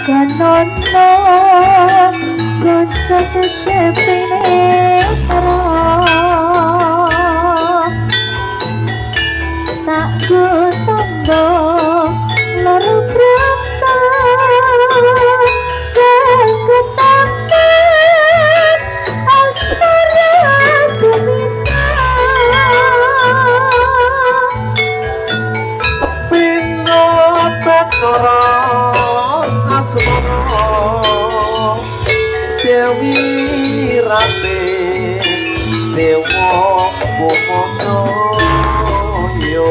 Kanono kanca kecepine. Tak go tandha loro prapta keketapan asmara gumina. Pino Bathara Asmara Dewi Ratih Dewa Kumasa yo.